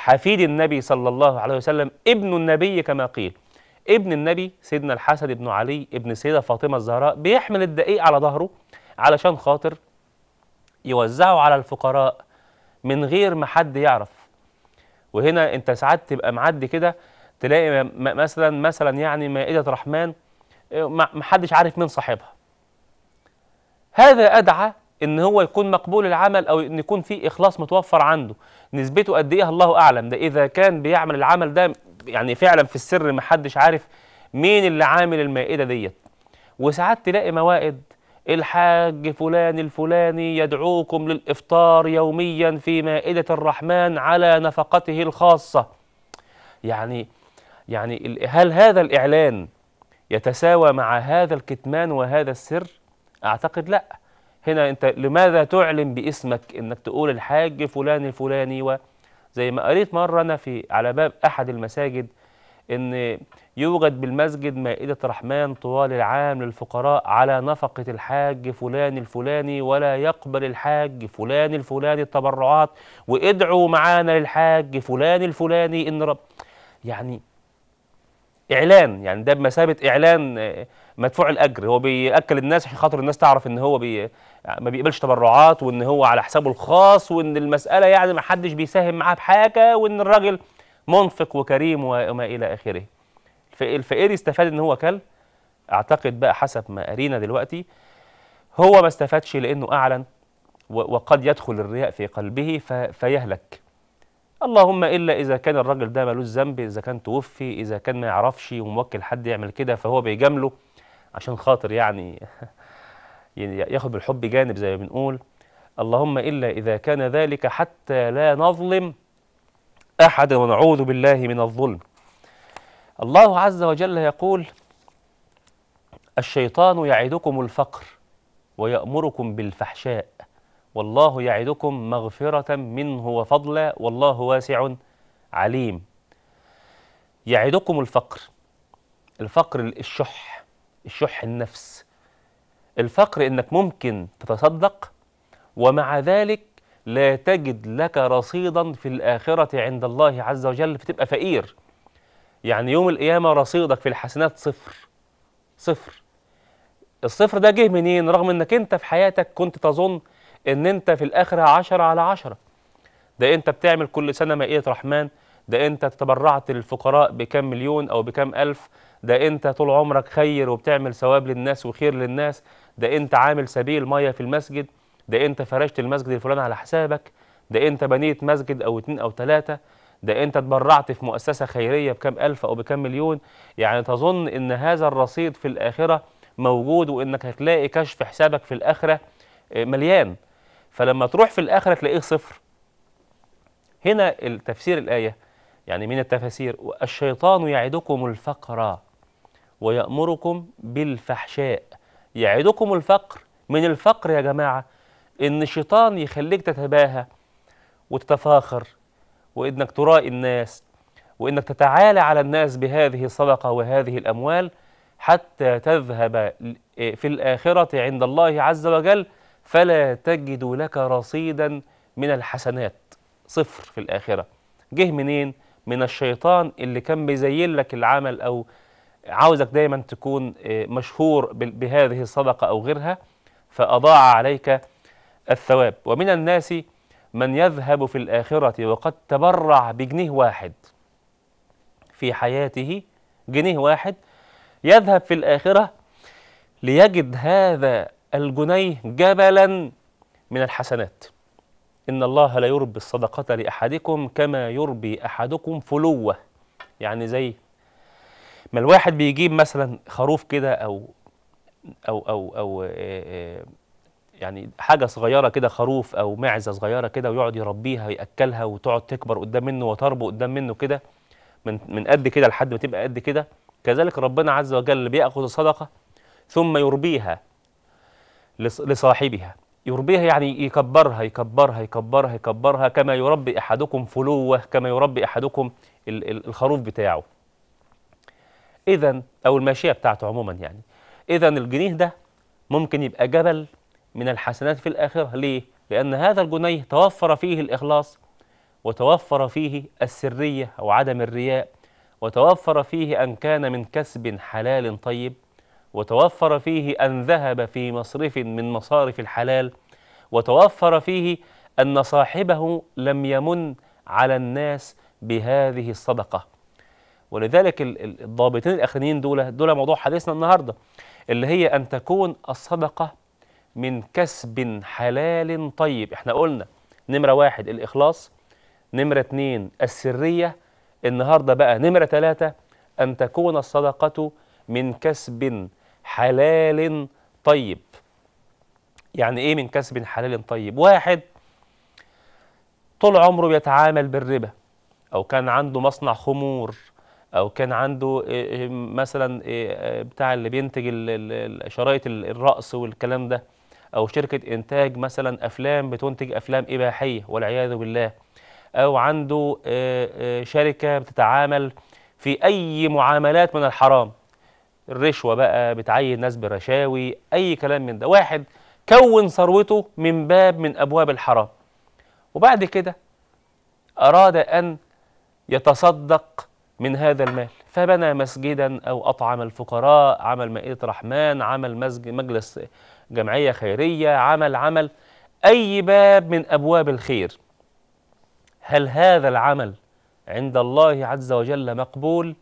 حفيد النبي صلى الله عليه وسلم، ابن النبي كما قيل، ابن النبي سيدنا الحسن بن علي ابن السيدة فاطمة الزهراء، بيحمل الدقيق على ظهره علشان خاطر يوزعه على الفقراء من غير ما حد يعرف. وهنا انت ساعات تبقى معدي كده تلاقي مثلا يعني مائدة رحمن ما حدش عارف مين صاحبها. هذا أدعى ان هو يكون مقبول العمل او ان يكون في اخلاص متوفر عنده، نسبته قد ايه الله اعلم. ده اذا كان بيعمل العمل ده يعني فعلا في السر ما حدش عارف مين اللي عامل المائدة ديت. وساعات تلاقي موائد الحاج فلان الفلاني يدعوكم للإفطار يوميا في مائدة الرحمن على نفقته الخاصة. يعني هل هذا الإعلان يتساوى مع هذا الكتمان وهذا السر؟ أعتقد لا. هنا أنت لماذا تعلن باسمك إنك تقول الحاج فلان الفلاني؟ وزي ما قريت مرة أنا في على باب أحد المساجد إن يوجد بالمسجد مائدة رحمن طوال العام للفقراء على نفقة الحاج فلان الفلاني، ولا يقبل الحاج فلان الفلاني التبرعات، وادعوا معانا للحاج فلان الفلاني إن رب. يعني إعلان، يعني ده بمثابة إعلان مدفوع الأجر، هو بيأكل الناس عشان خاطر الناس تعرف إن هو ما بيقبلش تبرعات، وإن هو على حسابه الخاص، وإن المسألة يعني ما حدش بيساهم معاه بحاجة، وإن الراجل منفق وكريم وما إلى آخره. الفقير استفاد إن هو كل، أعتقد بقى حسب ما قرينا دلوقتي هو ما استفادش لأنه أعلن، وقد يدخل الرياء في قلبه فيهلك. اللهم إلا إذا كان الراجل ده مالوش ذنب، إذا كان توفي، إذا كان ما يعرفش وموكل حد يعمل كده فهو بيجامله عشان خاطر يعني ياخد بالحب جانب زي ما بنقول. اللهم إلا إذا كان ذلك حتى لا نظلم أحد، ونعوذ بالله من الظلم. الله عز وجل يقول: الشيطان يعدكم الفقر ويأمركم بالفحشاء والله يعدكم مغفرة منه وفضلا والله واسع عليم. يعدكم الفقر، الفقر الشح، الشح النفس، الفقر إنك ممكن تتصدق ومع ذلك لا تجد لك رصيدا في الآخرة عند الله عز وجل فتبقى فقير. يعني يوم القيامة رصيدك في الحسنات صفر، صفر. الصفر ده جه منين؟ رغم انك انت في حياتك كنت تظن ان انت في الآخرة 10 على 10، ده انت بتعمل كل سنة مائدة رحمن، ده انت تبرعت للفقراء بكم مليون او بكم ألف، ده انت طول عمرك خير وبتعمل ثواب للناس وخير للناس، ده انت عامل سبيل مية في المسجد، ده انت فرشت المسجد الفلاني على حسابك، ده انت بنيت مسجد او 2 او 3، ده انت تبرعت في مؤسسة خيرية بكم ألف او بكم مليون. يعني تظن ان هذا الرصيد في الآخرة موجود وانك هتلاقي كشف حسابك في الآخرة مليان، فلما تروح في الآخرة تلاقيه صفر. هنا التفسير الآية يعني من التفاسير: الشيطان يعدكم الفقر ويأمركم بالفحشاء. يعدكم الفقر، من الفقر يا جماعة إن الشيطان يخليك تتباهى وتتفاخر وإنك ترائي الناس وإنك تتعالى على الناس بهذه الصدقة وهذه الأموال حتى تذهب في الآخرة عند الله عز وجل فلا تجد لك رصيدا من الحسنات، صفر في الآخرة. جه منين؟ من الشيطان اللي كان بيزين لك العمل أو عاوزك دايما تكون مشهور بهذه الصدقة أو غيرها، فأضاع عليك الثواب. ومن الناس من يذهب في الآخرة وقد تبرع بجنيه واحد في حياته، جنيه واحد، يذهب في الآخرة ليجد هذا الجنيه جبلا من الحسنات. إن الله لا يربي الصدقة لأحدكم كما يربي أحدكم فلوة. يعني زي ما الواحد بيجيب مثلا خروف كده أو أو أو أو يعني حاجة صغيرة كده، خروف أو معزة صغيرة كده، ويقعد يربيها ويأكلها وتقعد تكبر قدام منه وتربو قدام منه كده من قد كده لحد ما تبقى قد كده. كذلك ربنا عز وجل بيأخذ الصدقة ثم يربيها لصاحبها. يربيها يعني يكبرها يكبرها يكبرها يكبرها كما يربي أحدكم فلوة، كما يربي أحدكم الخروف بتاعه، إذن أو الماشية بتاعته عموما يعني. إذن الجنيه ده ممكن يبقى جبل من الحسنات في الآخرة. ليه؟ لأن هذا الجنيه توفر فيه الإخلاص وتوفر فيه السرية أو عدم الرياء، وتوفر فيه أن كان من كسب حلال طيب، وتوفر فيه أن ذهب في مصرف من مصارف الحلال، وتوفر فيه أن صاحبه لم يمن على الناس بهذه الصدقة. ولذلك الضابطين الأخرين دول موضوع حديثنا النهاردة، اللي هي أن تكون الصدقة من كسب حلال طيب. احنا قلنا نمرة 1 الإخلاص، نمرة 2 السرية، النهاردة بقى نمرة 3 أن تكون الصدقة من كسب حلال طيب. يعني إيه من كسب حلال طيب؟ واحد طول عمره بيتعامل بالربا، أو كان عنده مصنع خمور، أو كان عنده مثلا بتاع اللي بينتج شرايط الرقص والكلام ده، أو شركة إنتاج مثلا أفلام بتنتج أفلام إباحية والعياذ بالله، أو عنده شركة بتتعامل في أي معاملات من الحرام، الرشوة بقى، بتعين ناس بالرشاوي، أي كلام من ده. واحد كون ثروته من باب من أبواب الحرام، وبعد كده أراد أن يتصدق من هذا المال، فبنى مسجدا أو أطعم الفقراء، عمل مائدة رحمن، عمل مجلس جمعية خيرية، عمل أي باب من أبواب الخير. هل هذا العمل عند الله عز وجل مقبول؟